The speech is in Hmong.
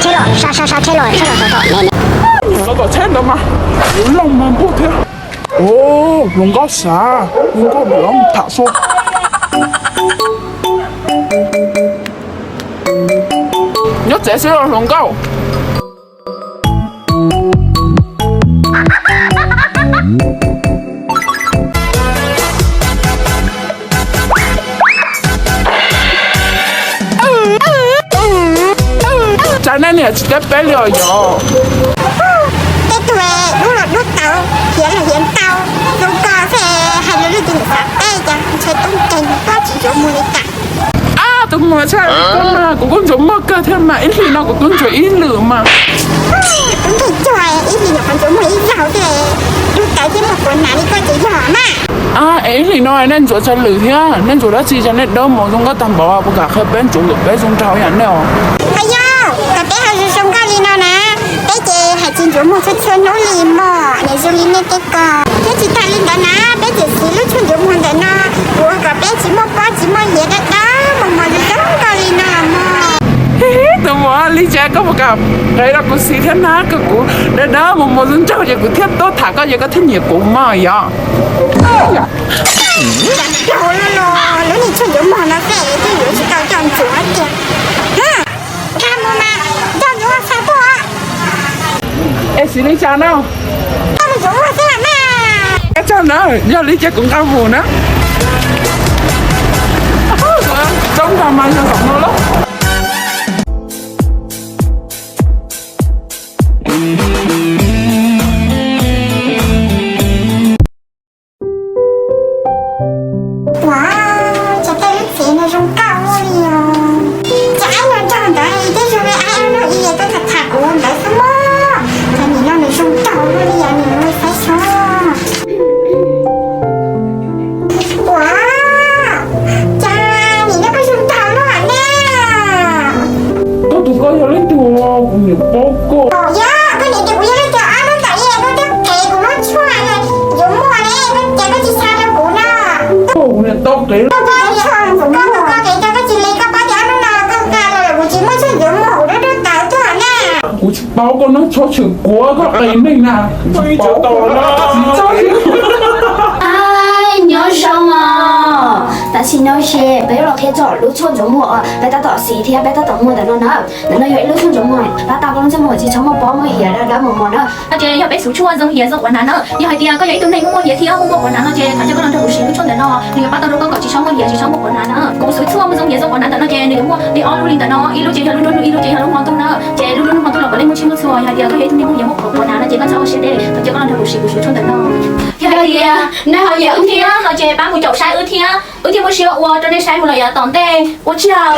Tsheb los, sab sab sab tsheb los, tsheb los tom tom ne ne. Los tom tsheb ntawd mas, kuv looj mas npuj thiab. Ua, hluas nkauj sav, hluas nkauj lam tham xwb. Nyob tsev xwb los hluas nkauj. Tsam nej niam tsis teb peb li os yog. Tej tug dub los dub tau, hiav los hiav ntau, zoo koj xwb hais lus lwj tus niam xav teb cas ntshe tub nkeeg koj tsis yuav mus li cas. Ab, tus muam, txhaj li koj mas kuv kuj ntsuas muag kawg thiab mas, ib hlis no kuv twb ntsuas ib lwm mas. Tub nkeeg cuag ib hlis no kuv ntsuas muag ib zaug thiab, dub tawv thiab muag quav hnav li koj ces yog mas. Ab, es ib hlis no nej ntsuas tsawg lwm thiab, nej ntsuas dab tsi cas nej dawb mos zoo nkauj tag npaum, puas kam qhia peb ntsuas kom peb zoo nraug yam nej os? Hais yog kom peb ho zoo zoo nkauj li no na, peb ces hais tsis ntsuas muag txhua txhua hnub li mog, nws zoo li nej tej ko. Thiab tsis tas li ntawd na, peb tseem siv lub tshuaj ntsuas muag ntawm no ua kom peb tsis muaj pob tsis muaj hiav dawb dawb mos mos zoo zoo nkauj li no mog. Tus muam, li cas koj puas kam qhia rau kuv siv thiab na, kom kuv dawb dawb mos mos zoo nraug ces kuv thiaj tuaj tham koj ces koj thiaj nyiam kuv mog yog. Lub niag tshuaj ntsuas muag no tej twb yuav tsis tau coj ntsuas tiag. Nkag mus mas, coj ntsuas muag xa tuaj. Es xws li cas no? Coj mus ntsuas muag xwb mas. Koj tsaug na, yog li ces kuv nqa mus na. Tsob ntag mas yog tom no lauj. Ua, cas tej lub tsev no zoo nkauj ua li os. Cov aib no nrog ntawd tej zoo li aib no ib yam tuaj tham tham kuv ntawd xwb mog. Cov nim no nws zoo nraug ua li os, nws ua saib seb. Ua, cas nim no koj zoo nraug luaj ne. Koj tus koj yog leej twg, kuv niam paub koj. Yog koj niam tias kuv yog leej twg, ob hnub ntawd yeej koj twb qev kuv lub tshuaj ntsuas muag ne, koj cas koj tsis xa rau kuv no. Koj niam tau qev. Koj tus koj qev rau koj tsis li, koj paub tias ob hnub no koj nqa los lawm kuv tsis muaj tshuaj ntsuas muag, kuv dub dub tawv tuaj na. Kuv tsis paub koj no, txhob tshwm kuv, koj qev neeg na. Tsis tau, tsis tau. Nyob zoo os, tam sim no ces peb los qhia txog lub tshuaj ntsuas muag uas peb tab tom siv thiab peb tab tom muag ntawm no na. Ntawm no yog ib lub tshuaj ntsuas muag pab tau koj lub ntsej muag tsis txhob muaj pob muaj hiav dawb dawb mos mos na. No ces yog peb siv tshuaj zoo hiav zoo quav hnav na. Yog hais tias koj yog ib tug neeg muaj muaj hiav thiab muaj muaj quav hnav no ces thov coj koj los nrog kuv siv lub tshuaj ntawm no, nws yuav pab tau rau koj kom tsis txhob muaj hiav tsis txhob muaj quav hnav na. Kuv siv tshuaj zoo hiav zoo quav hnav ntawm no ces nws yuav muaj li ob lub li ntawm no, ib lub ces yog lub nruab hnub, ib lub ces yog lub hmo ntuj na. Ces lub hnub hmo ntuj los kom nej muaj tsiaj muaj txhu, yog hais tias koj yog ib tug neeg muaj hiav muaj quav hnav no ces koj txhob ua siab deb, thov coj koj los nrog kuv siv kuv siv tshuaj ntawm no. Yog hais tias nej ho nyiam wb thiab no ces pab mus caum saib wb thiab, wb thiaj muaj siab ua rau nej saib mus los yav tom ntej ua tsaug.